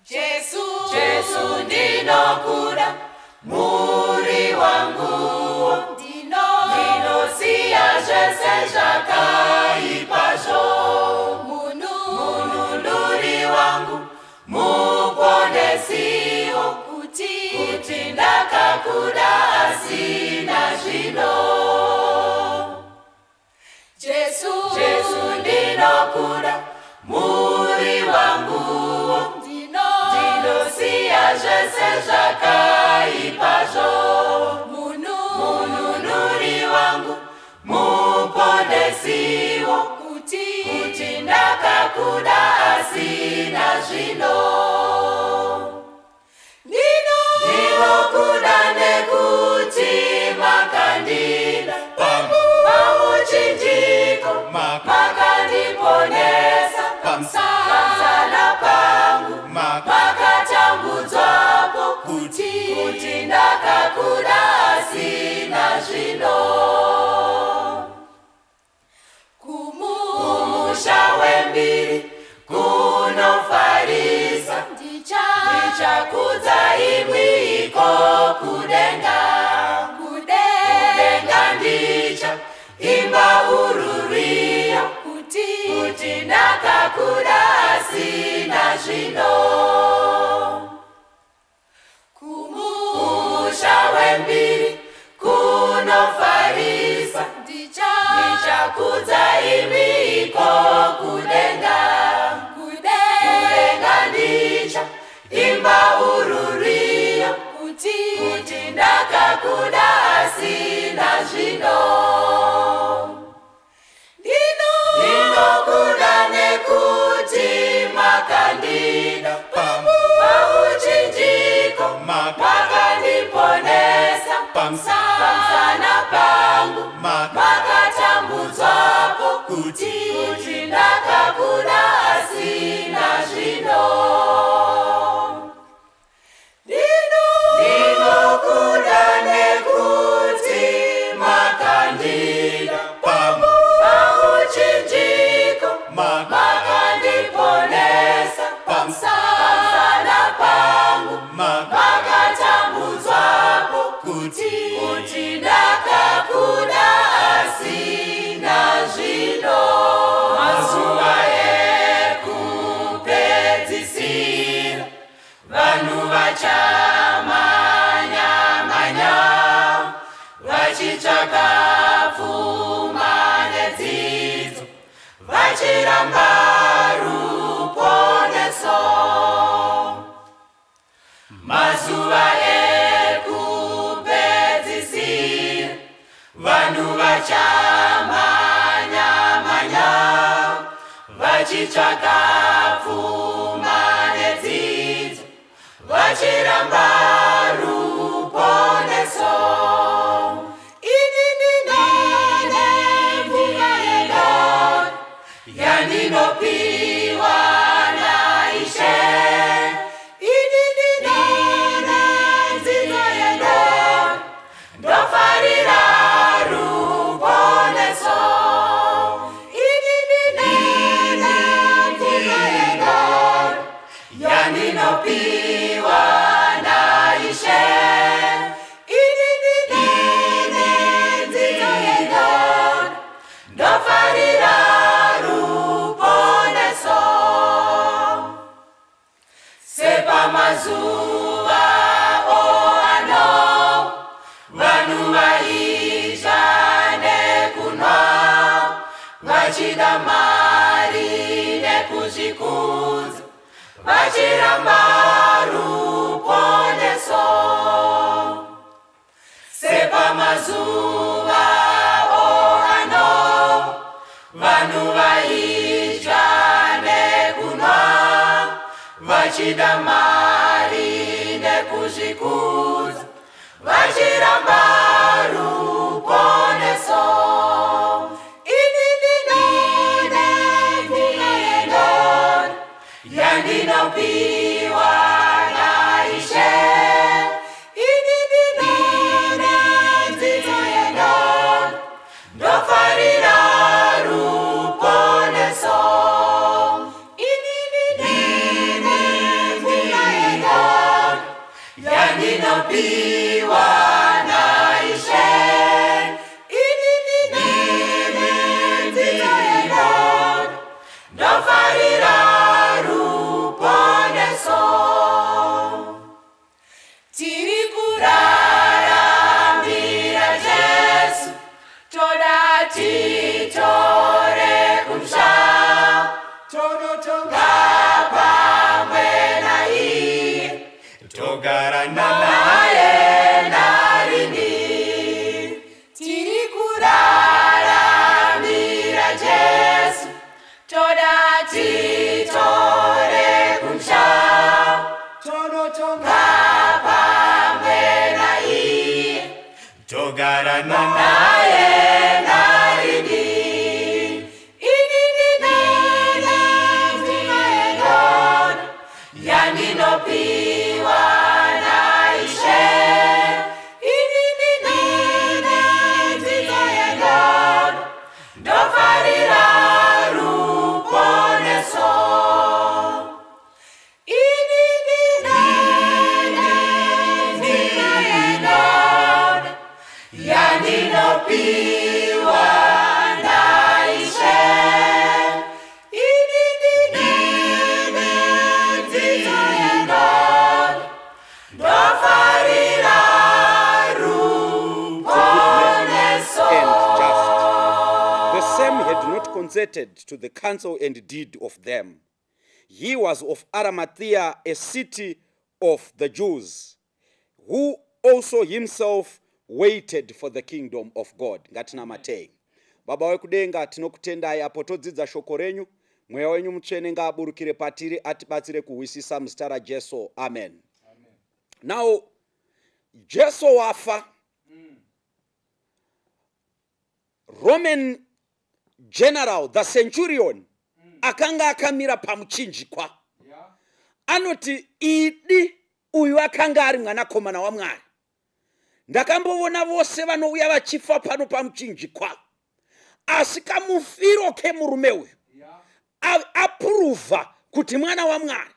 Jesu, Jesu ndinokuda, muri wangu. Ndinosiya zvese zvakaipazvo. Mununuri wangu, muponesiwo, kuti ndakakuda asina zvino. Jesu, Jesu ndinokuda, muri wangu. Ndinosiya zvese zvakaipazvo. Mununuri wangu, muponesiwo, kuti ndakakuda asina zvino. Ndinokuda nekuti makandida, pamuchinjiko makandiponesa, pamusana pangu makatambudzwapo, kuti ndakakuda asina zvino. Kumusha wembiri kunofarisa, ndichakudza imwi iko kudenga. Kudenga ndicha imba ururiyo, kuti ndakakuda asina zvino. Kumusha wembiri kunofarisa, ndichakudza imi iko kudenga. Kudenga ndicha imba ururiyo, kuti ndakakuda asina zvino. Ndinokuda nekuti makandida, pamuchinjiko makandiponesa, pamusana pangu makatambudzwapo, kuti ndakakuda asina zvino. Ndinokuda nekuti makandida, pamuchinjiko makandiponesa, pamusana pangu makatambudzwapo, kuti ndakakuda asina zvino. Mazuva ekupedzisira vanhu vachamanya-manya, vachitsvaka pfuma nedzidzo, vachiramba ruponeso. Mazuva ekupedzisira vanhu vachamanya-manya, vachitsvaka pfuma nedzidzo, vachiramba ruponeso. Ini ndine pfuma yengoni yandinopiwa naIshe. Ini ndine dzidzo yengoni, ndofarira ruponeso. Ini ndine pfuma yengoni yandinopiwa naIshe. Ini ndine dzidzo yengoni, ndofarira ruponeso. Sepamazuva oano vanhu vaidya nekunwa, vachida mari nekuzvikudza, vachiramba ruponeso. Sepamazuva oano vanhu vaidya nekunwa, vachida mari nekuzvikudza, vachiramba ruponeso. Ini ndine pfuma yengoni yandinopiwa naIshe. Ini ndine dzidzo yengoni, ndofarira ruponeso. Ini ndine pfuma yandinopiwa naIshe. Ini ndine nziyo yengoni, ndofarira ruponeso. Tiri kuraramira Jesu, toda titore kumusha, Tonotonga pamwe naiye, togara naye narini. Tiri kuraramira Jesu, toda titore kumusha, Tonotonga pamwe naiye, togara naye narini. Ini ndine nzima yengoni yandinopiwa naIshe. Ini ndine nzidzo yengoni, ndofarira ruponeso. Ini ndine nzima yengoni yandinopiwa naIshe. Ini ndine nzidzo yengoni, ndofarira ruponeso. And just. The same had not consented to the counsel and deed of them. He was of Arimathea, a city of the Jews, who also himself waited for the kingdom of God. Ngatinamatei. Baba wekudenga, tinokutendai apo todzidza shoko renyu. Mweya wenyu Mutsvene ngaaburukire patiri, atibatsire kuhwisisa, muzita raJesu, amen. Now Jesu wafa. Roman general, the centurion, akanga akamira pamuchinjikwa anoti, "Idi uyu akanga ari mwanakomana waMwari. Ndakambovona vose vanouya vachifa pano pamuchinjikwa, asi kamufiro kemurume uyu apuruvha kuti mwana waMwari."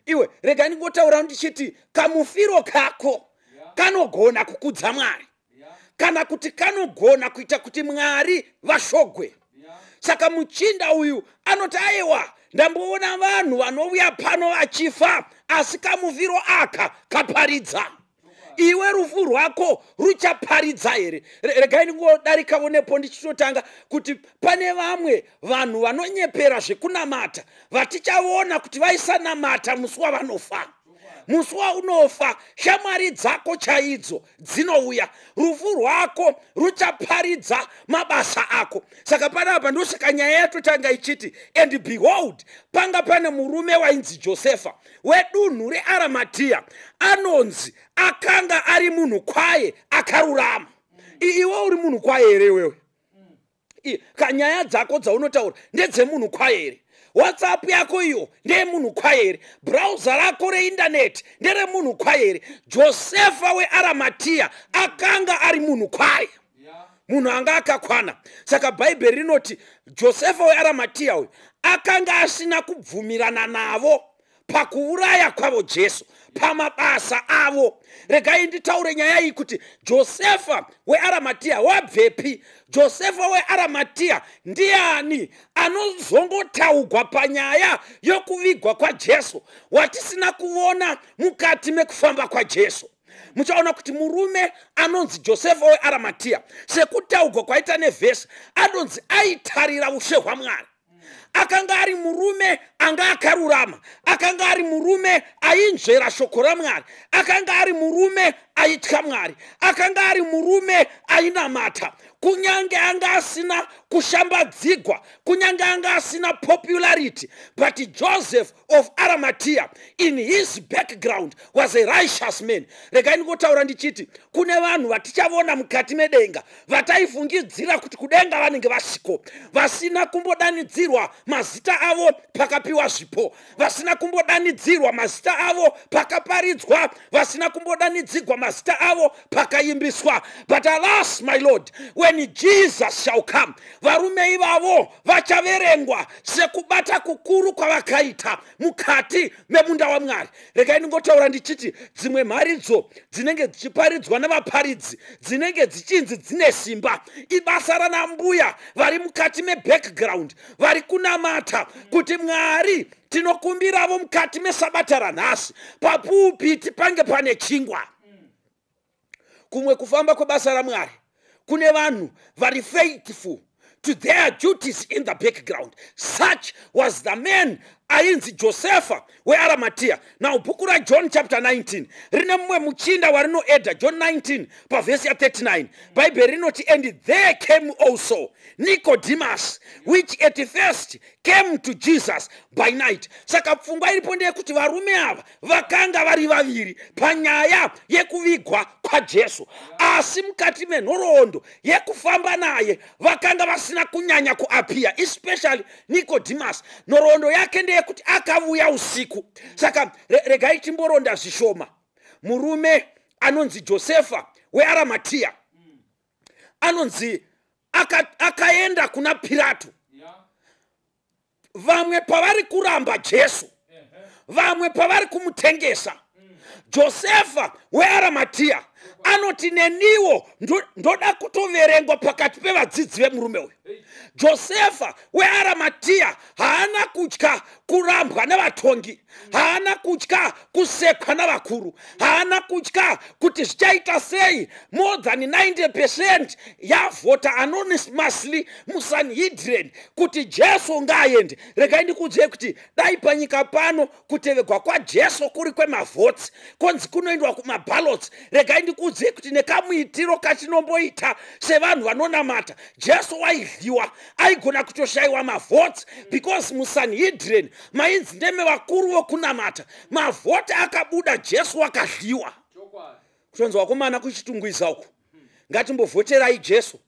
Iwe, rega ndingotaura ndichiti kamufiro kako kanogona kukudza Mwari kana kuti kanogona kuita kuti Mwari vashogwe. Saka muchinda uyu anoti, "Aiwa, ndamboona vanhu vanouya pano vachifa, asi kamufiro aka kaparidza." Iwe, rufu rwako ruchaparidza here? Regai ndingodarikavo nepo ndichitotanga kuti pane vamwe vanhu vanonyepera zvekunamata vatichaona kuti vaisanamata musi wavanofa. Musi waunofa, shamwari dzako chaidzo dzinouya. Rufu rwako ruchaparidza mabasa ako. Saka panapa ndosaka nyaya yatotanga ichiti, "And behold, panga pane murume wainzi Josefa wedunhu reAramatiya, anonzi akanga ari munhu kwaye akarurama." Iwe uri munhu kwaye here iwewe? Kanyaya dzako dzaunotaura ndedzemunhu kwaye here? WhatsApp yako iyo ndeyemunhu kwaye here? Browser rako reindaneti nderemunhu kwaye here? Josefa weAramatiya akanga ari munhu kwaye, munhu anga akakwana. Saka Bhaibheri rinoti Josefa weAramatiya uyu akanga asina kubvumirana navo pakuuraya kwavo Jesu, pamabasa avo. Regai nditaure nyaya iyi kuti Josefa weAramatiya wabvepi? Josefa weAramatiya ndiani anozongotaugwa panyaya yokuvigwa kwaJesu, watisina kuona mukati mekufamba kwaJesu? Muchaona kuti murume anonzi Josefa weAramatiya, sekutaugwa kwaita nevhesi, anonzi aitarira ushe hwaMwari. Akanga ari murume anga akarurama, akanga ari murume ainzvera shoko raMwari, akanga ari murume aitya Mwari, akanga ari murume ainamata. Kunyange anga asina kushambadzigwa, kunyange anga asina popularity, but Joseph of Arimathea in his background was a righteous man. Regai ndingotaura ndichiti kune vanhu vatichavona mukati medenga vataifungidzira kuti kudenga vanenge vasiko, vasina kumbodanidzirwa mazita avo pakapiwa zvipo, vasina kumbodanidzirwa mazita avo pakaparidzwa, vasina kumbodanidzirwa mazita. mazita avo pakaimbiswa. But alas, my Lord, when Jesus shall come, varume ivavo vachaverengwa sekubata kukuru kwavakaita mukati memunda waMwari. Regai ndingotaura ndichiti dzimwe mharidzo dzinenge dzichiparidzwa navaparidzi dzinenge dzichinzi dzine simba, ibasa ranambuya vari mukati mebackground vari kunamata kuti, "Mwari, tinokumbiravo mukati mesabata ranhasi papulpit pange pane chingwa." Kumwe kufamba kwebasa raMwari kune vanhu vari faithful to their duties in the background. Such was the man ainzi Josefa weAramatiya. Now, bhuku raJohn chapter 19 rine mumwe muchinda warinoedha. John 19 pavhesi ya39, Bhaibheri rinoti, "And there came also Nicodemus, which at first came to Jesus by night." Saka pfungwa iripo ndeyekuti varume ava vakanga vari vaviri panyaya yekuvigwa kwaJesu, asi mukati menhoroondo yekufamba naye vakanga vasina kunyanya kuappear, especially Nicodemus. Nhoroondo yake ndeyekuti akavuya usiku. Saka regai timboronda zvishoma. Murume anonzi Josefa weAramatiya anonzi akaenda kuna Pirato. Vamwe pavari kuramba Jesu, vamwe pavari kumutengesa, Josefa weAramatiya anoti, "Neniwo ndoda kutoverengwa pakati pevadzidzi vemurume uyu." Josefa weAramatiya haana kutya kurambwa nevatongi, haana kutya kusekwa navakuru, haana kutya kuti zvichaita sei. More than 90% yavhota anonymously muSanhedrin kuti Jesu ngaaende. Regai ndikuudzei kuti dai panyika pano kutevegwa kwaJesu kuri kwemavotes, konzi kunoendwa kumaballots, regai ndikuudzei kuti nekamuitiro katinomboita sevanhu vanonamata, Jesu waidyiwa, aigona kutoshayiwa mavotes, because muSanhedrin mainzi ndeme vakuru vokunamata. Mavhoti akabuda, Jesu wakadyiwa. Kutonzi, "Vakomana, kuChitungwiza uku ngatimbovhoterai Jesu."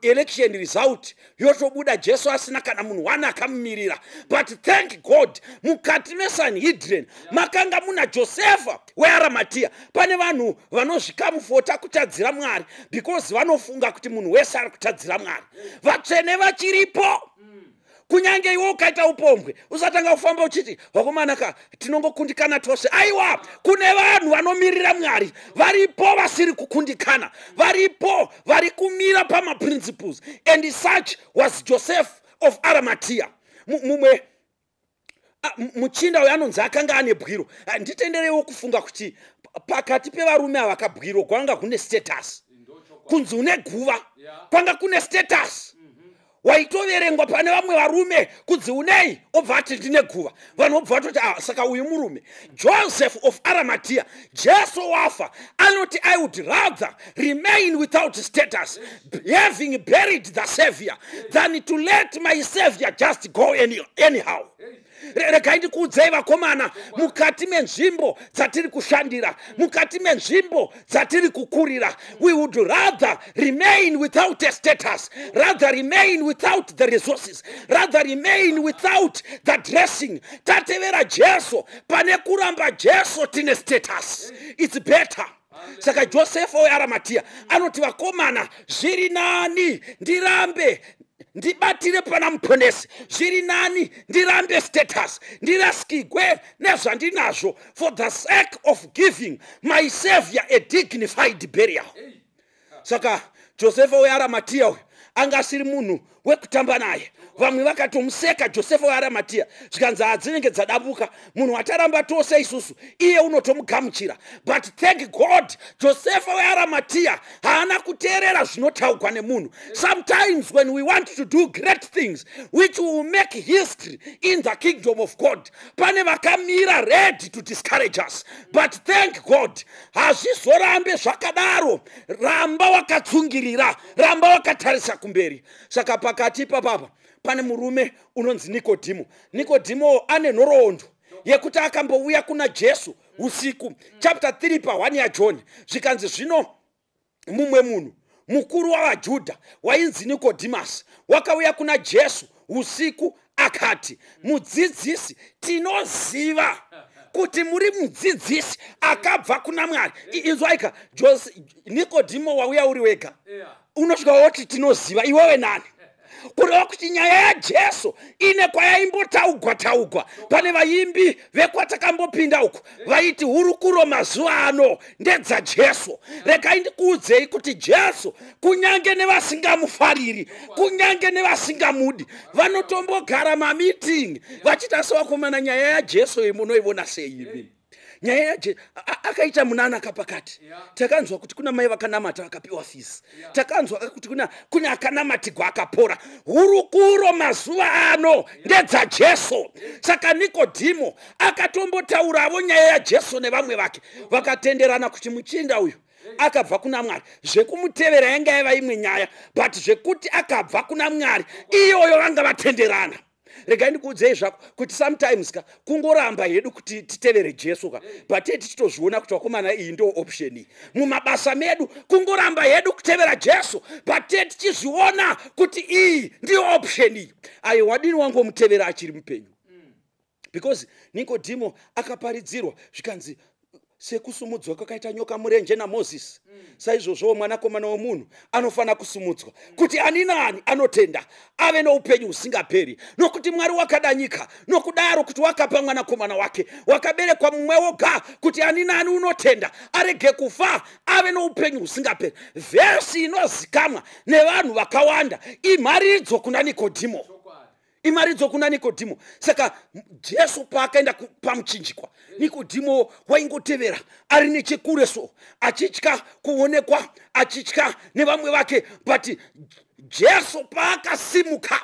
Election result yotobuda, Jesu asina kana munhu one akamumirira. But thank God, mukati meSanhedrin makanga muna Josefa weAramatiya. Pane vanhu vanozvikamufota kutadzira Mwari because vanofunga kuti munhu wese ari kutadzira Mwari. Vatsvene vachiripo. Kunyange iwe ukaita upombwe, usatanga kufamba uchiti, "Vakomana ka, tinongokundikana tose." Aiwa, kune vanhu vanomirira Mwari varipo vasiri kukundikana, varipo vari kumira pamaprinciples, and such was Joseph of Aramatia. Mumwe muchinda uyo anonzi akanga ane bwiro. Nditendereiwo kufunga kuti pakati pevarume ava kabwiro kwanga kune status. Kunzi une guva kwanga kune status. Waitoverengwa pane vamwe varume kunzi unei, obva ati, "Ndine guva." Vanhu vobva vatoti, "Ah, saka uyu murume." Joseph of Aramatia, Jesu wafa, anoti, "I would rather remain without status, having buried the Savior, than to let my Savior just go anyhow." Regai ndikuudzei, vakomana, mukati menzvimbo dzatiri kushandira, mukati menzvimbo dzatiri kukurira, we would rather remain without a status, rather remain without the resources, rather remain without the dressing, tatevera Jesu, pane kuramba Jesu tine status. It's better. Saka Josefa weAramatiya anoti, "Vakomana, zviri nani ndirambe ndibatire pana Muponesi, zviri nani ndirambe status, ndirasikigwe nezvandinazvo, for the sake of giving my Savior a dignified burial." Saka Josefa weAramatiya uyu anga asiri munhu wekutamba naye. Vamwe vakatomuseka Josefa weAramatiya, zvikanzi, "Hadzinenge dzadabuka, munhu wataramba tose isusu, iye unotomugamuchira." But thank God, Josefa weAramatiya haana kuteerera zvinotaugwa nemunhu. Sometimes when we want to do great things which will make history in the kingdom of God, pane vakamira ready to discourage us. But thank God, hazvizorambe zvakadaro. Ramba wakatsungirira, ramba wakatarisa kumberi. Saka pakati ipapapa pane murume unonzi Nikodhimo. Nikodhimo ane nhoroondo yekuti akambouya kuna Jesu usiku. Chapter 3 pa1 yaJohn, zvikanzi, "Zvino mumwe munhu mukuru wavaJudha wainzi Nikodhimasi wakauya kuna Jesu usiku, akati, 'Mudzidzisi, tinoziva Kuti muri mudzidzisi akabva kuna Mwari. Inzwaika, Nikodhimo wauya uri wega, unosvika woti tinoziva iwewe nani. Kureva kuti nyaya yaJesu ine kwayaimbotaugwa taugwa. Pane vaimbi vekwatakambopinda uku vaiti hurukuro mazuva ano ndedzaJesu. Regai ndikuudzei kuti Jesu, kunyange nevasingamufariri, kunyange nevasingamudi, vanotombogara mameeting vachiita sevakomana. Nyaya yaJesu iyi munoivona sei imi? Nyaya yaJesu akaita munana pakati. Takanzwa kuti kuna mai vakanamata vakapiwa fees. Takanzwa kuti kune akanamatigwa akapora. Hurukuro mazuva ano ndedzaJesu. Saka Nikodhimo akatombotauravo nyaya yaJesu nevamwe vake, vakatenderana kuti muchinda uyu akabva kuna Mwari. Zvekumutevera yanga yaiva imwe nyaya, but zvekuti akabva kuna Mwari iyoyo vanga vatenderana. Regai ndikuudzei zvako kuti sometimes ka kungoramba hedu kuti titevere Jesu ka, but tee tichitozviona kuti vakomana, iyi ndo option iyi mumabasa medu. Kungoramba hedu kutevera Jesu, but tee tichizviona kuti iyi ndiyo option iyi. Aiwa, wadini wangomutevera achiri mupenyu? Because Nikodhimo akaparidzirwa zvikanzi, sekusumudzwa kwakaita nyoka murenje naMozisi, saizvozvowo Mwanakomana womunhu anofanira kusumudzwa, kuti ani naani anotenda ave noupenyu husingaperi. Nokuti Mwari wakada nyika nokudaro kuti wakapa Mwanakomana wake wakaberekwa mumwe woga, kuti ani naani unotenda arege kufa, ave noupenyu husingaperi. Vhesi inozikamwa nevanhu vakawanda imharidzo kuna Nikodhimo, imharidzo kuna Nikodhimo. Saka Jesu paakaenda pamuchinjikwa, Nikodhimo waingotevera ari nechekure so, achitya kuonekwa, achitya nevamwe vake. But Jesu paakasimuka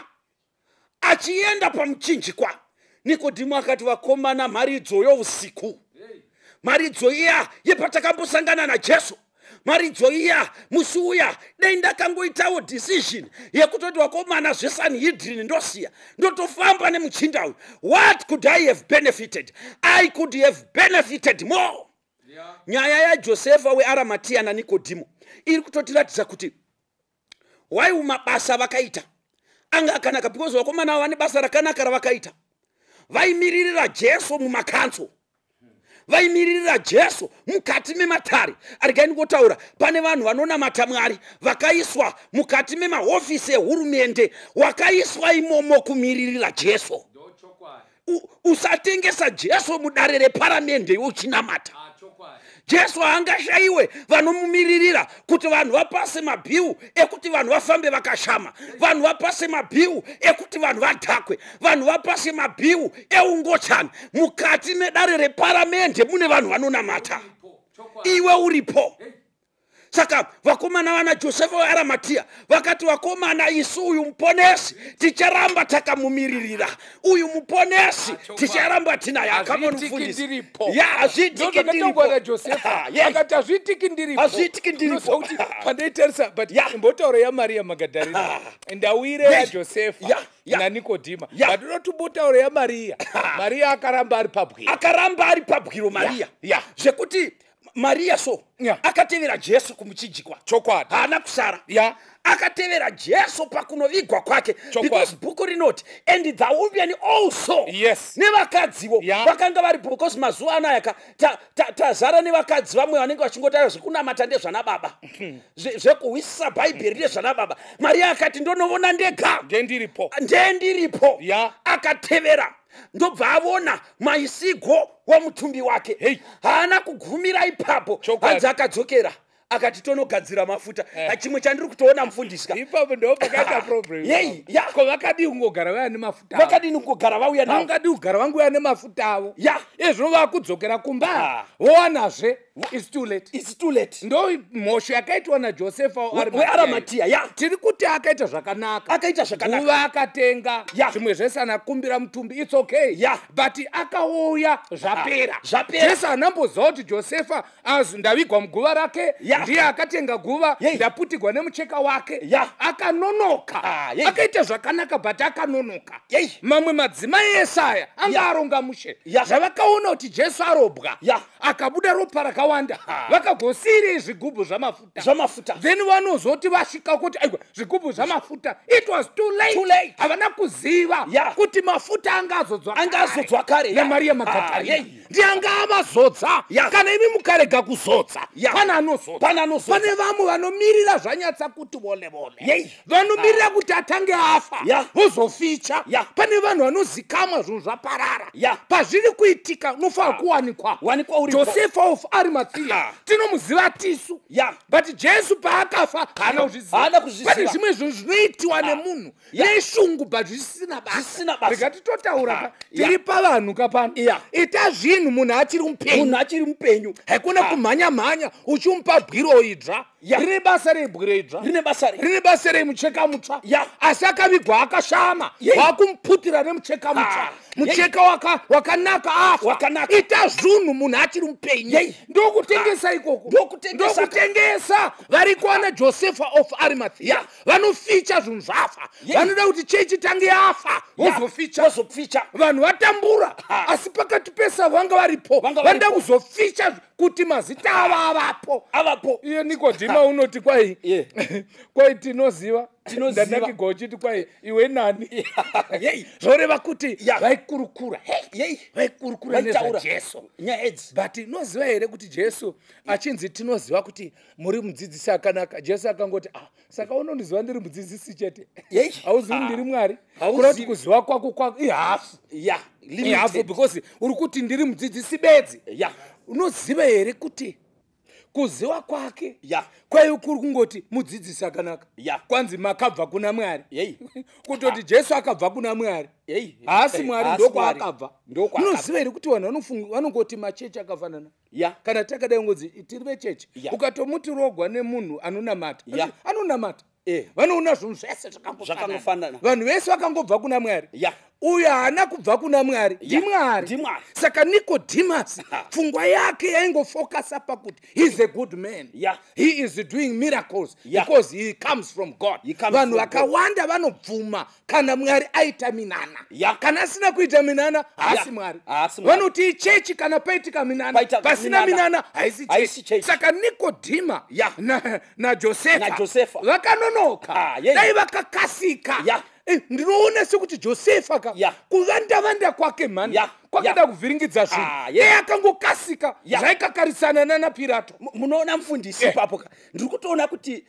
achienda pamuchinjikwa, Nikodhimo akati, "Vakomana, mharidzo yousiku, mharidzo iya yepatakambosangana naJesu, mharidzo iya musi uya, dei ndakangoitawo decision yekutoti vakomana, zveSanhedrin ndosiya, ndotofamba nemuchinda uyu. What could I have benefited? I could have benefited more." Nyaya yaJosefa weAramatiya naNikodhimo iri kutotiratidza kuti waiwo mabasa vakaita anga akanaka, because vakomana ava vane basa rakanaka ravakaita. Vaimiririra Jesu mumacouncil, vaimiririra Jesu mukati mematare. Aregai ndingotaura, pane vanhu vanonamata Mwari vakaiswa mukati memahofisi ehurumende, wakaiswa imomo kumiririra Jesu. Usatengesa Jesu mudare reparamende iwe uchinamata. Jesu haangashayiwe vanomumiririra kuti vanhu vapase mabill ekuti vanhu vafambe vakashama, vanhu vapase mabill ekuti vanhu vadhakwe, vanhu vapase mabill eungochani. Mukati medare reparamende mune vanhu vanonamata, iwe uripo. Saka vakomana vana Josefa weAramatiya vakati, "Vakomana, isu uyu muponesi ticharamba takamumiririra. Uyu muponesi ticharamba tinaye." Hazviitiki ndiripo. Ya, hazviitiki. Ndozvakatongwa naJosefa. Akati, "Hazviitiki ndiripo." Hazviitiki ndiripo. Unoziva kuti pandaitarisa, but imbotaura yaMariya Magadharina, ndawire yaJosefa naNikodhima, but unotombotaura yaMariya. Mariya akaramba ari pabwiro. Akaramba ari pabwiro Mariya, zvekuti Mariya so akatevera Jesu kumuchinjikwa. Haana kusara. Akatevera Jesu pakunovigwa kwake, because bhuku rinoti, "And the women also," nevakadziwo vakanga varipo, because mazuva anaya ka tazara nevakadzi vamwe vanenge vachingotaura zvekunamata ndezvana baba, zvekuhwisisa Bhaibheri ndezvana baba. Mariya akati, "Ndonovona ndega." Ndendiripo. Ndendiripo. Akatevera, ndobva avona maisigo womutumbi wake. Haana kugumira ipapo. Hanzi akadzokera akati, "Tonogadzira mafuta." Chimwe chandiri kutoona, mufundisi ka, Ipapo ndo pakaita problem. Yei, ya. Ko vakadii kungogara vauya nemafuta avo? Vakadini kungogara vauya navo? Vangadii kugara vanguya nemafuta avo? Izvino vakudzokera kumba, vowanazve, it's too late. It's too late. Ndo mhosho yakaitwa naJosefa weAramatiya, ya. Tiri kuti akaita zvakanaka. Akaita zvakanaka. Guva akatenga, zvimwe zvese anakumbira mutumbi, it's okay. But akauya zvapera. Zvapera. Jesu anamboziva kuti Josefa ndavigwa muguva rake. Ndiye akatenga guva, ndaputigwa nemucheka wake. Akanonoka. Akaita zvakanaka, but akanonoka. Mamwe madzimai esaya anga aronga mushe. Zvavakaona kuti Jesu arobwa, akabuda ropa rakawanda, vakagosiyirei zvigubhu zvamafuta. Zvamafuta. Then vanozoti vasvika kuti aiwa, zvigubhu zvamafuta, it was too late. Too late. Havana kuziva kuti mafuta anga azodzwa Anga azodzwa kare, naMariya Magadharina. Ndiye anga avazodza. Kana imi mukarega kuzodza, pane anozodza. Pane anozodza. Pane vamwe vanomirira zvanyatsa kuti vole vole. Vanomirira kuti atange afa, vozoficha. Pane vanhu vanozikamwa zvinhu zvaparara. Pazviri kuitika unofanira kuwanikwa. Wanikwa uripo. Josefa of Arimathea tinomuziva tisu. But Jesu paakafa haana kuzviziva. Haana kuzviziva. Pane zvimwe zvinhu zvinoitiwa nemunhu neshungu, but zvisina basa. Zvisina basa. Rega titotaura ka, tiri pavanhu kapano. Ita zvinhu munhu achiri mupenyu. Munhu achiri mupenyu. Haikona kumhanya-mhanya uchimupa bwiro idzva. Rine basa rei bwiro idzva? Rine basa rei? Rine basa rei mucheka mutsva? Asi akavigwa akashama, wakumuputira nemucheka mutsva. Mucheka wakanaka afa. Wakanaka. Ita zvinhu munhu achiri mupenyu. Ndokutengesa ikoko. Ndokutengesa. Ndokutengesa. Variko ana Josefa of Arimathea. Vanoficha zvinhu zvafa. Vanoda kuti chechi tange yafa, vozoficha. Vozoficha. Vanhu vatambura, asi pakati pesa vanga varipo. Vanga Vanoda varipo. kuzoficha kuti mazita ava avapo. Avapo. Iye Nikodhima unoti kwai, kwai tinoziva. Tinoziva. Ndanakigwa uchiti kwai iwe nani? Yei. Zvoreva kuti vaikurukura. Yei. Vaikurukura Vaitaura. nezvaJesu. Nyaya idzi. But inoziva here kuti Jesu achinzi tinoziva kuti muri mudzidzisi akanaka, Jesu akangoti, ah, saka unondiziva ndiri mudzidzisi chete? Yei. Hauzivi ndiri Mwari? Hauzivi. Kuda kuti kuziva kwako kwako ihafu. Ihafu, Limited. because uri kuti ndiri mudzidzisi bedzi. Unoziva here kuti kuziva kwake kwaive kuri kungoti mudzidzisi akanaka? Kwanzi makabva kuna Mwari. Kutoti Jesu akabva kuna Mwari. Haasi Mwari, Haasi ndokwaakabva. Mwari. Ndokwaakabva. Unoziva here kuti vanhu vanongoti machechi akafanana? Kana takadai ngodzi tiri vechechi, ukatomuti rogwa nemunhu anonamata, anonamata, vanoona zvinhu zvese Zvakangofanana. Vanhu vese vakangobva kuna Mwari. Uyo haana kubva kuna Mwari, ndimwari. Ndimwari. Saka Nicodemus pfungwa yake yaingofokasa pakuti he is a good man. He is doing miracles because he comes from God. He comes Vanhu from God. vakawanda vanobvuma kana Mwari aita minana. Kana asina kuita minana, haasi Mwari. Haasi Mwari. Vanoti ichechi kana paitika minana. Paita Pasina minana. minana haisi Haisi chechi. chechi. Saka Nikodhima naJosefa NaJosefa. vakanonoka. Dai vakakasika. Ndinoona sekuti Josefa ka, kuvanda-vanda kwake mhani kwakada kuvhiringidza zvinhu. Iye akangokasika, zvaikakarisana nana Pirato. Munoona mufundisi, ipapo ka ndiri kutoona kuti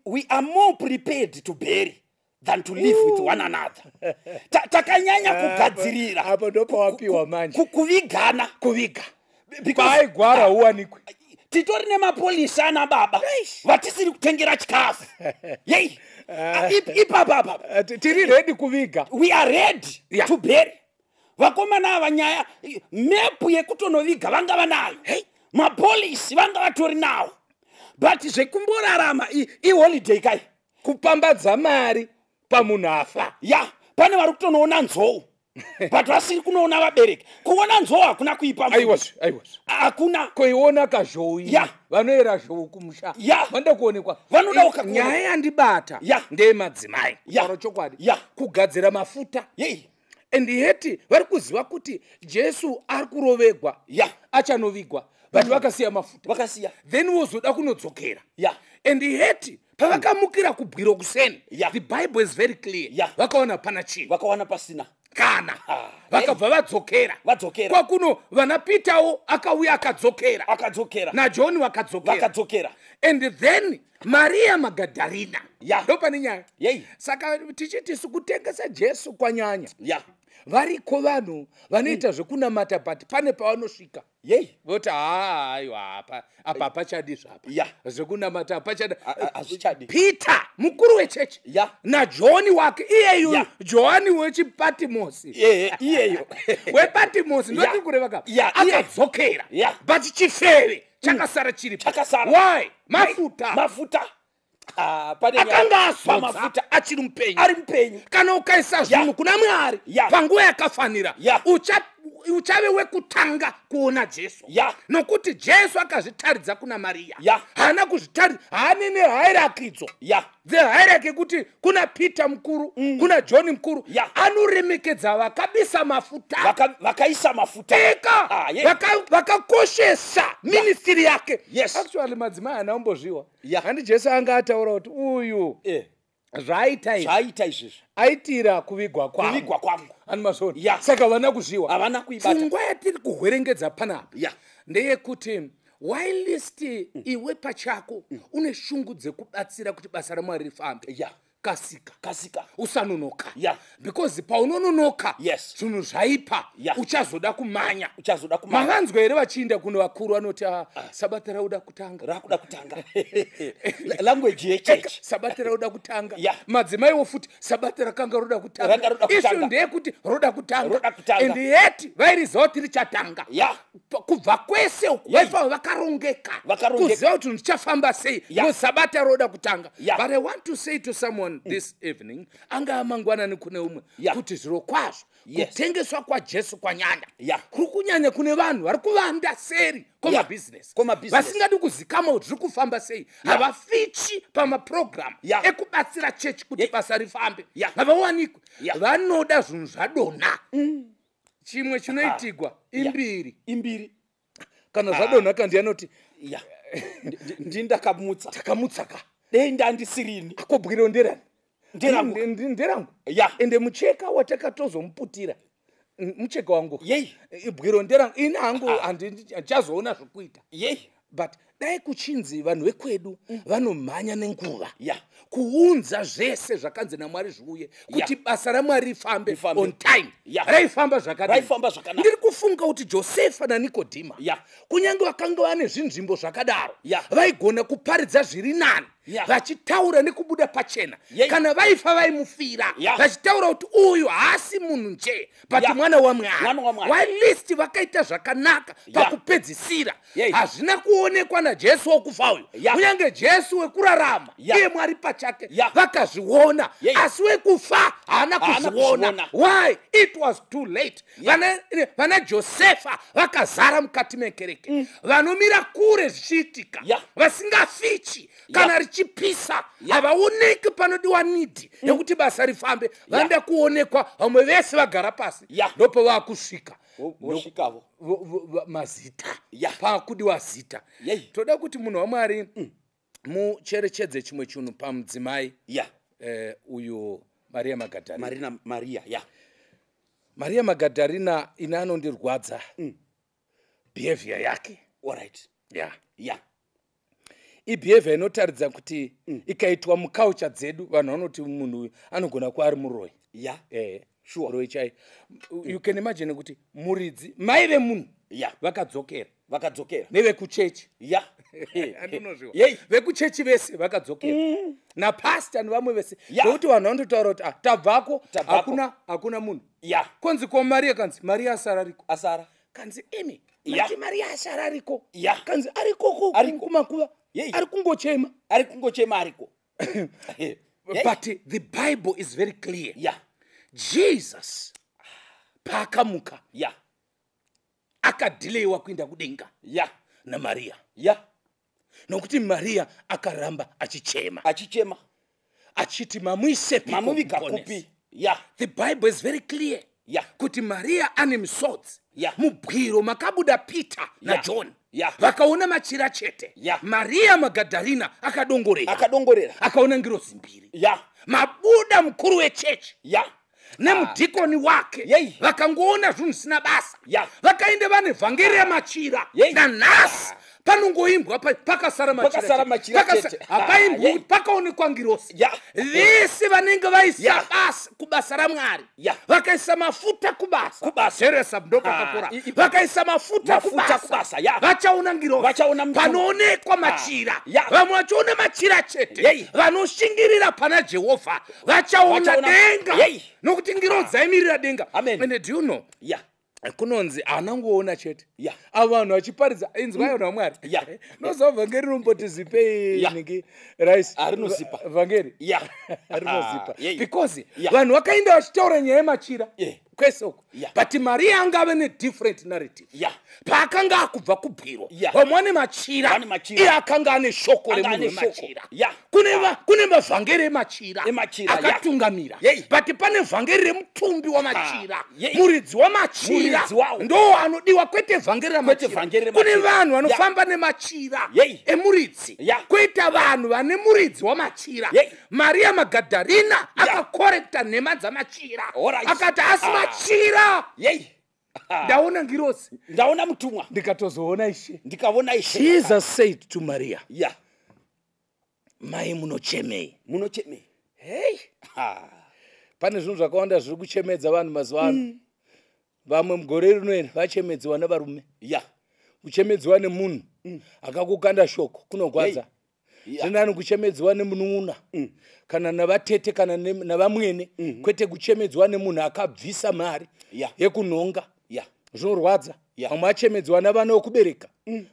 we are more prepared to bury than to live with one another. Takanyanya kugadzirira Apo ndopawapiwa manje. kuvigana. Kuviga. Because Paaigwara huwanikwe. Titori nemapolisi ana baba vatisiri kutengera chikafu. Yei, ipapa apa Tiri ready kuviga. We are ready to bury. Vakomana ava, nyaya mepu yekutonoviga vanga vanayo, mapolisi vanga vatori nawo, but zvekumborarama iholiday kai. Kupambadza mari pamunhu afa. Ya, pane vari kutonoona nzou, but vasiri kunoona vabereki. Kuona nzou hakuna kuipa, mufundisi. Aiwazve, aiwazve. Hakuna. Koiona kazhou iyi. Vanoyera zhou kumusha. Vanoda kuonekwa. Vanoda kuonekwa. Nyaya yandibata ndeyemadzimai. Taura chokwadi. Kugadzira mafuta. And yet vari kuziva kuti Jesu ari kurovegwa, achanovigwa, but vakasiya mafuta. Vakasiya. Then wozoda kunodzokera. And yet pavakamukira kubwiro kuseni, the Bible is very clear, vakaona pana chinhu. Vakawana pasina. Kana vakabva vadzokera. Vadzokera. Kwakuno vana Peterwo akauya akadzokera. Akadzokera. NaJohn vakadzokera. Vakadzokera. And then Maria Magadharina, ndopane nyaya. Yei. Saka tichiti kutengesa Jesu kwanyanya. Variko vanhu vanoita zvekunamata, but pane pavanosvika voti, haa, aiwa, apa apa hapachadi zvapa. Zvekunamata hapachadi. Hazvichadi. Peter mukuru wechechi naJohni wake iyeyu, Johani wechiPatimosi. Iyeyo. WePatimosi, ndoti kureva ka, akadzokera. But chifeve chakasara chiripo. Chakasara. Why? Mafuta. Mafuta. Ah, pane nyaya. Akanga azodza Pamafuta. achiri mupenyu. Ari mupenyu. Kana ukaisa zvinhu kuna Mwari panguva yakafanira, Uchave wekutanga kuona Jesu. Nokuti Jesu akazvitaridza kuna Mariya. Haana kuzvitaridza, haane nehierarchy dzehierarchy yekuti kuna Peter mukuru, kuna John mukuru. Anoremekedza vakabisa mafuta, vakaisa mafuta eka, vakakoshesa ministry yake. Yes. Actually madzimai haana kumbozviwa. Handi Jesu anga ataura kuti uyu zvaita izvizvi aitira kuvigwa kwangu. Ani mazvona. Saka havana kuzviwa, havana kuibata. Pfungwa yatiri kuhwerengedza panapa ndeyekuti whilst iwe pachako une shungu dzekubatsira kuti basa raMwari rifambe, kasika, usanonoka. Because paunononoka zvinhu zvaipa, uchazoda kumanya. Mavanzwa here vachiinda kuno vakuru vanoti sabata rauda kutanga, rakuda kutanga, language yechechi, sabata rauda kutanga. Madzimaiwo futi sabata rakanga roda kutanga. Isu ndeyekuti roda kutanga, and yet vairiziva kuti richatanga. Kubva kwese uku vaifamba vakarongeka kuziva kuti zvichafamba sei, no sabata roda kutanga. But I want to say to someone this evening, anga mangwanani kune umwe, kuti zviro kwazvo kutengeswa kwaJesu kwanyanya kuri kunyanya kune vanhu vari kuvanda seri komabhizinesi vasingadi kuzikama kuti zviri kufamba sei. Havafichi pamapurogiramu ekubatsira chechi kuti basa rifambe, havawanikwi. Vanoda zvinhu zvadonha. Chimwe chinoitigwa imbiri kana zvadonha kandi anoti ndindakamutsa takamutsa ka dei ndandisirini akobwiro nderani nderangu. Ende mucheka watakatozomuputira mucheka wangu bwiro nderangu, ini hangu handichazoona zvokuita. But dai kuchinzi vanhu vekwedu vanomhanya nenguva kuunza zvese zvakanzi naMwari zviuye kuti basa raMwari rifambe on time. Raifamba zvakanaka. Ndiri kufunga kuti Josefa naNikodhima kunyange vakanga vane zvinzvimbo zvakadaro, vaigona kuparidza zviri nani, vachitaura nekubuda pachena. Kana vaifa vaimufira, vachitaura kuti uyu haasi munhu nje, but mwana waMwari. Whilst vakaita zvakanaka pakupedzisira, hazvina kuonekwa naJesu wokufa uyu. Kunyange Jesu wekurarama iye Mwari pachake vakazviona, asi wekufa haana kuzviona. Why? It was too late. Vana Josefa vakazara mukati mekereke, vanomira kure zvichiitika, vasingafichi kana richipisa, havaoneki panodiwa nidhi yekuti basa rifambe. Vanoda kuonekwa vamwe vese vagara pasi, ndopavakusvika mazita, pakudiwa zita. Toda kuti munhu waMwari mucherechedze chimwe chinhu pamudzimai uyu Maria Magadharina. Maria Magadharina ine anondirwadza behavior yake. Alright. Ibehavior inotaridza kuti ikaitwa muculture dzedu vanhu vanoti munhu uyu anogona kuva ari muroyi. Sure. Chai. You can imagine kuti muridzi mai vemunhu vakadzokera nevekuchechi. Vekuchechi vese vakadzokera napastor nevamwe vese, nokuti vanhu vanototaura kuti tabvako, hakuna munhu. Konzi ko Maria, kanzi Maria asara ariko. Kanzi imi mati Maria asara ariko, kanzi ariko kumakuva, ari kungochema, ariko. But the Bible is very clear. Jesus paakamuka akadhileiwa kuenda kudenga naMaria. Nokuti Maria akaramba achichema achiti mamuisepi, mamuviga kupi. The Bible is very clear kuti Maria ane misodzi. Mubwiro makabuda Peter naJohn, vakaona machira chete. Maria Magadharina akadongorera, akaona ngirozi mbiri. Mabuda mukuru wechechi nemudhikoni wake, vakangoona zvinhu zvisina basa, vakaenda vane vhangeri yamachira. Nanhasi panongoimbwa pakasara machira chete, hapaimbwi pakaonekwa ngirozi. Vese vanenge vaisa basa kubasa raMwari, vakaisa mafuta kubasa, Jeresa ndopakakura, vakaisa mafuta kubasa, vachaona ngirozi. Panoonekwa machira, vamwe vachiona machira chete, vanoshingirira pana Jehovha vachaona denga, nokuti ngirozi dzaimirira denga. And do you know kunonzi haanangoona chete, avo vanhu vachiparidza inzwa yona Mwari. Noziva vhangeri rinomboti zipei niki rice, rinozipa vhangeri rinozipa, because vanhu vakaenda vachitaura nyaya yemachira. Kwese uko. Yeah. But Mariya anga ave nedifferent narrative. Paakanga akubva kubwiro, vamwe vane machira, Vane machira. iye akanga ane shoko Anga remunhu ane shoko. wemachira. Kune mavhangeri emachira Emachira, yeah. akatungamira, but pane vhangeri remutumbi wamachira. Muridzi wamachira Muridzi wawo. ndo anodiwa, kwete vhangeri Kwete ramachira. vhangeri Kune remachira. vanhu vanofamba nemachira emuridzi, kwoita vanhu vane muridzi wamachira. Mariya Magadharina akakorekta nhema dzamachira. Akati asi machira, ndaona ngirozi, Ndaona mutumwa, ndikatozoona Ishe. Ndikaona Ishe. Jesus said to Maria, "Mai, munochemei?" Munochemei? Hei, pane zvinhu zvakawanda zviri kuchemedza vanhu mazuva ano. Vamwe mugore rino iri vachemedziwa nevarume. Kuchemedziwa nemunhu akakukanda shoko kunogwadza. Zvinani kuchemedziwa nemunun'una kana navatete kana navamwene, kwete kuchemedziwa nemunhu akabvisa mari yekunhonga. Zvinorwadza. Vamwe achemedziwa navana vokubereka,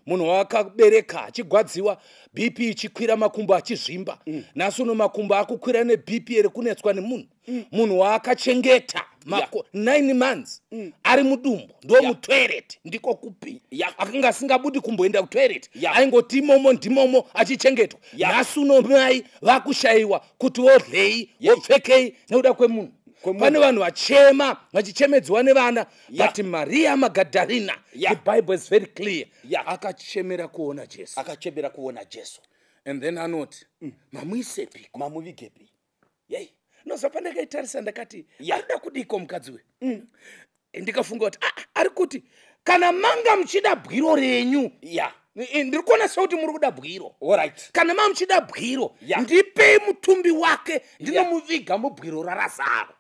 munhu waakabereka achigwadziwa, BP ichikwira, makumbo achizvimba. Nhasi uno makumbo akukwira neBP ere kunetswa nemunhu, munhu waakachengeta 9 months ari mudumbu, ndo mutoilet ndiko kupi akanga asingabudi kumboenda kutoilet, aingoti imomo ndimomo achichengetwa. Nhasi uno mai vakushayiwa kuti wodlei, wopfekei nekuda kwemunhu. Pane vanhu vachema vachichemedziwa nevana. But Maria Magadharina, the Bible is very clear, akachemera kuona Jesu. Akachemera kuona Jesu. And then anoti, "Mamuisepiko?" Mamuvigepi? Yei. Noza pandakaitarisa ndakati, arida kudiko mukadzi we? Ndikafunga kuti, "Ah, ari kuti kana manga muchida bwiro renyu, ndiri kuona sekuti muri kuda bwiro. Kana manga muchida bwiro, ndipei mutumbi wake, ndinomuviga mubwiro raRazaro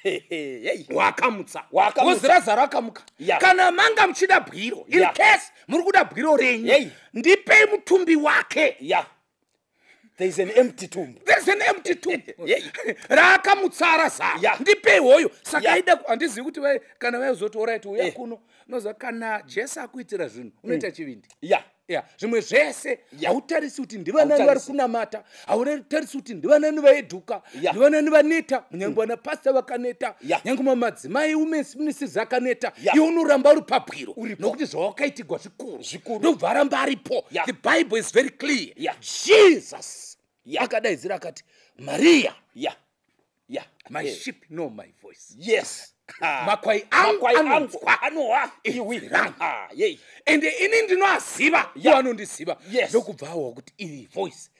Hey. wakamutsa." Waakamutsa. Wozi Razaro akamuka. Kana manga muchida bwiro, in case muri kuda bwiro renyu, ndipei mutumbi wake. There is an empty tomb. There's an empty tomb raakamutsa Razaro. Ndipei hoyo. Saka aida, handizivi kuti kana vaizoti, "Alright, uya kuno." Unoziva kana Jesu akuitira zvinhu, unoita chivindi. Ya, zvimwe zvese hautarisi kuti ndivanani vari Hautarisi. kunamata, hautarisi kuti ndivanani vaedhuka, ndivanani vaneta, nyange vana pasta vakaneta, nyange mamadzimai, women's ministries akaneta, iwe unoramba uri pabwiro nokuti zvawakaitigwa zvikuru. Zvikuru. Ndobva aramba aripo. The Bible is very clear. Jesus akadaidzira akati, "Mariya." My sheep know my voice. Makwai angu Makwai angu anonzwa anowa izwi iwi. rangu. Ah, yei. Ende ini ndinoaziva, iwo anondiziva. Ndokubva awa kuti iri voice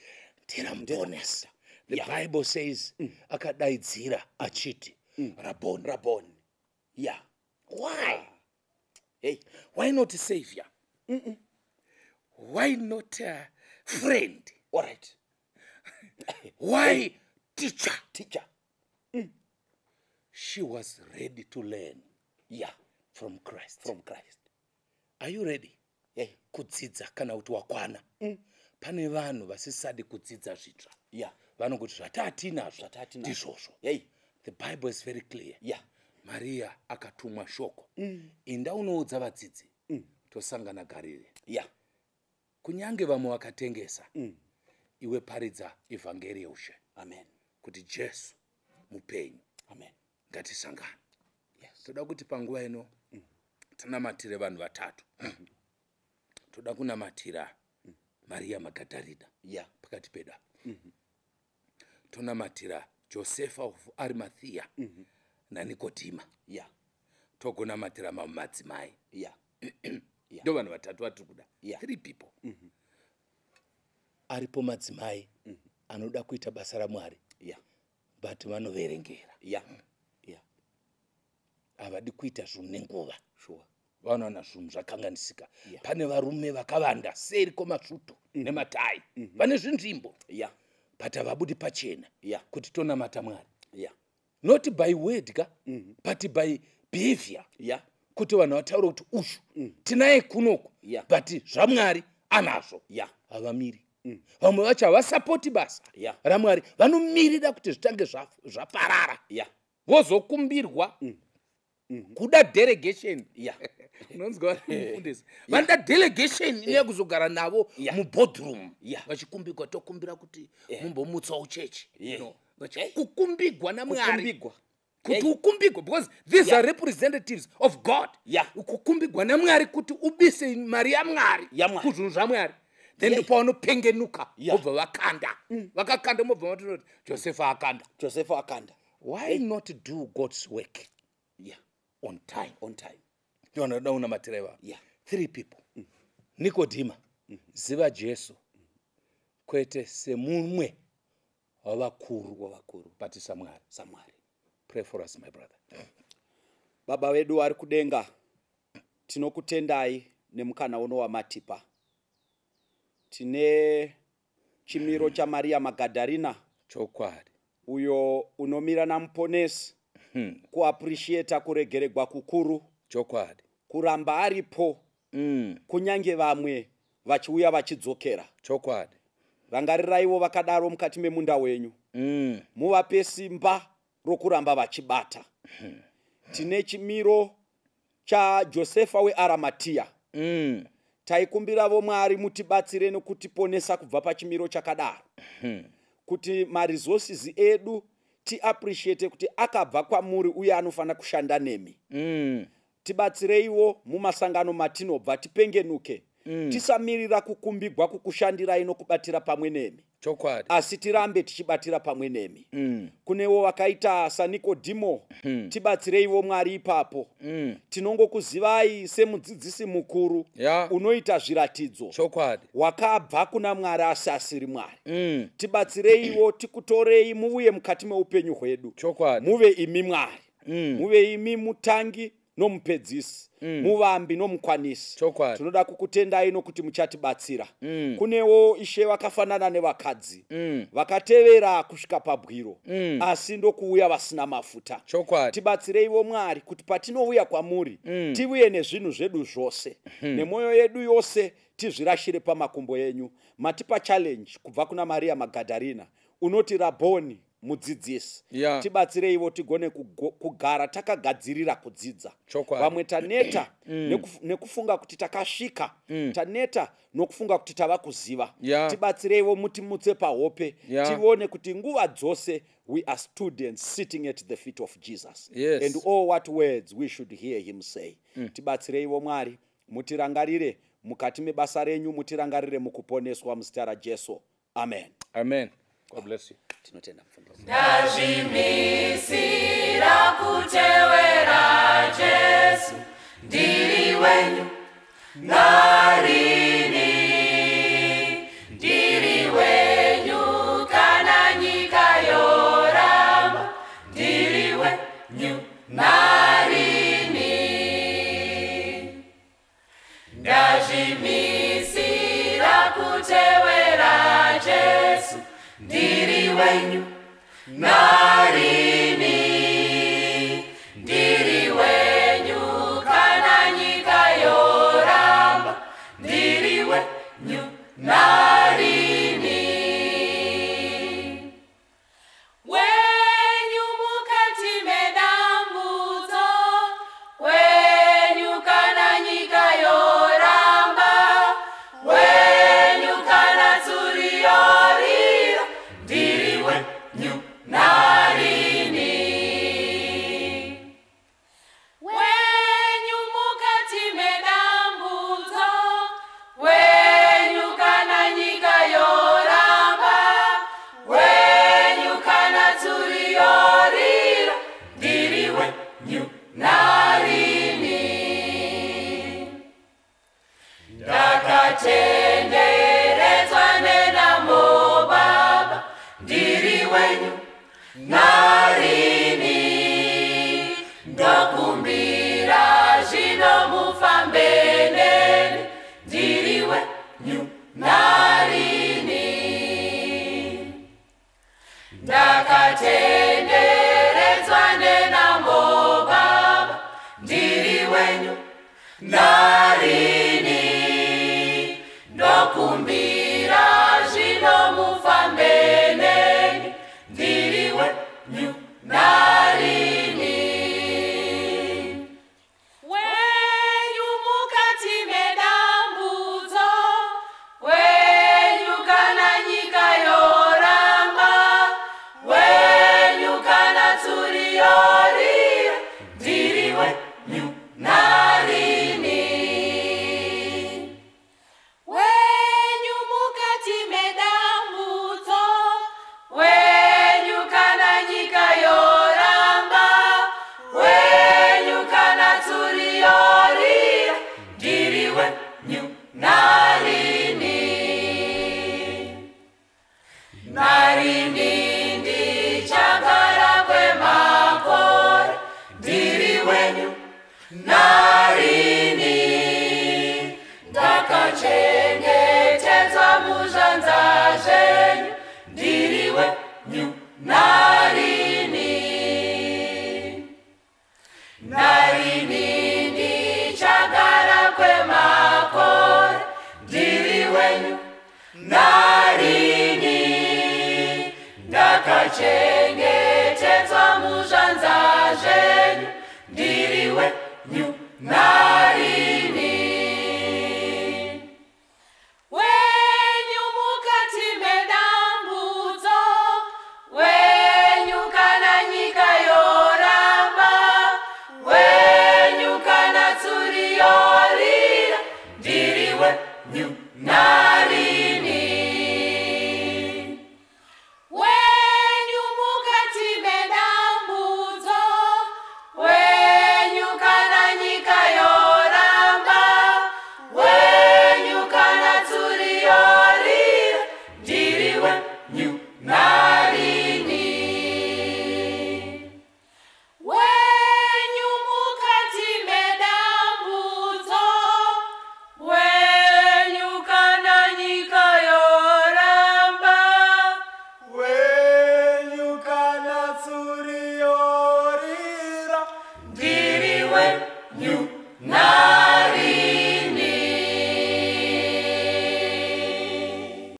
nderamuponesa. The Bible says akadaidzira achiti, "Raboni." Raboni. Why? Hey. Why not savior? Why not friend? All right. Why teacher? Teacher. She was ready to learn from Christ. From Christ. Are you ready kudzidza kana kuti wakwana? Pane vanhu vasisadi kudzidza zvitsva. Vanongoti zvatatinazvo Zvatatinazvo. ndizvozvo. Hey. The Bible is very clear. Mariya akatumwa shoko, "Inda unoudza vadzidzi, tosangana Garire." Kunyange vamwe vakatengesa, iwe paridza ivhangeri yeushe Amen. kuti Jesu mupenyu. Amen. Ngatisangane. Toda kuti panguva ino tinamatire vanhu vatatu. Toda kunamatira Mariya Magadharina pakati pedu. Tonamatira Josefa of Arimathiya naNikodhima. Togonamatira mamwe madzimai. Ndo vanhu vatatu vatiri kuda. Three people. Aripo madzimai anoda kuita basa raMwari, but vanoverengera. Havadi kuita zvinhu nenguva. Vanowana zvinhu zvakanganisika. Pane varume vakavanda seri kwemasutu nematai, vane zvinzvimbo, but havabudi pachena kuti tonamata Mwari. Not by word ka, but by behavior, kuti vanhu vataure kuti ushu tinaye kunoku, but zvaMwari anazvo. Havamiri. Vamwe vacho havasapoti basa raMwari, vanomirira kuti zvitange zvaparara, vozokumbirwa kuda delegation. Unonzwa, mufundisi, vanoda delegation inoya kuzogara navo muboardroom, vachikumbirwa, "Tokumbira kuti mumbomutsawo chechi." No, kukumbigwa naMwari. Kukumbigwa. Kuti ukumbigwe, because these are representatives of God. Kukumbigwa naMwari kuti ubise mari yaMwari kuzvinhu zvaMwari. Then ndopaunopengenuka, wobva vakanda. Vakakanda, mobva matoti Josefa akanda. Josefa akanda. Why not do God's work on time? On time. Ndinoda unamatira ivavo. Three people. Nikodhima, ziva Jesu kwete semumwe wavakuru, Wavakuru, but saMwari. SaMwari. Pray for us, my brother. Baba vedu vari kudenga, tinokutendai nemukana uno wamatipa. Tine chimiro chaMariya Magadharina, Chokwadi. uyo unomira naMuponesi, kuappreciata kuregeregwa kukuru, Chokwadi. kuramba aripo kunyange vamwe vachiuya vachidzokera. Chokwadi. Rangariraiwo vakadaro mukati memunda wenyu, muvape simba rokuramba vachibata. Tine chimiro chaJosefa weAramatiya. Taikumbiravo Mwari mutibatsire nokutiponesa kubva pachimiro chakadaro, kuti maresources edu tiappreciate kuti akabva kwamuri uye anofanira kushanda nemi. Tibatsireiwo mumasangano matinobva, tipengenuke, tisamirira kukumbigwa kukushandirai nokubatira pamwe nemi, Chokwadi. asi tirambe tichibatira pamwe nemi. Kunewo vakaita saNikodhimo, tibatsireiwo Mwari ipapo. Tinongokuzivai semudzidzisi mukuru unoita zviratidzo, Chokwadi. wakabva kuna Mwari asi asiri Mwari. Tibatsireiwo, tikutorei muvuye mukati meupenyu hwedu. Chokwadi. Muve imi Mwari, muve imi mutangi nomupedzisi, muvambi nomukwanisi. Chokwadi. Tinoda kukutendai nokuti muchatibatsira. Kunewo Ishe vakafanana nevakadzi vakatevera kusvika pabwiro, asi ndokuuya vasina mafuta. Chokwadi. Tibatsireiwo Mwari kuti patinouya kwamuri, tiuye nezvinhu zvedu zvose nemwoyo yedu yose, tizvirashire pamakumbo enyu. Matipa challenge kubva kuna Mariya Magadharina, unoti Rabhoni, mudzidzisi. Tibatsireiwo tigone kugara takagadzirira kudzidza. Chokwadi. Vamwe taneta nekufunga kuti takasvika, taneta nokufunga kuti tava kuziva. Tibatsireiwo mutimutse pahope, tione kuti nguva dzose we are students sitting at the feet of Jesus, and all what words we should hear him say. Tibatsireiwo Mwari, mutirangarire mukati mebasa renyu, mutirangarire mukuponeswa, muzita raJesu, amen. Amen. God bless you. Tinotenda mufundisi. Ndazvimisira kutevera Jesu, ndiri wenyu narini, ndiri wenyu kana nyika yoramba, ndiri wenyu narini. Ndazvimisira kutevera Jesu, ndiri wenyu narini, ndiri wenyu kana nyika yoramba, ndiri wenyu narini. Wenyu mukati medambudzo, wenyu kana nyika yoramba, wenyu kana tsuri yorira, ndiri wenyu narini. Wenyu mukati medambudzo, wenyu kana nyika yoramba, wenyu kana tsuri yorira, ndiri wenyu narini. Ndakatenderedzwa nenamo Baba, ndiri wenyu narini. Ndokumbira zvino mufambe neni, ndiri wenyu narini. Ndakatenderedzwa nenamo Baba, ndiri wenyu narini. wenyu narini.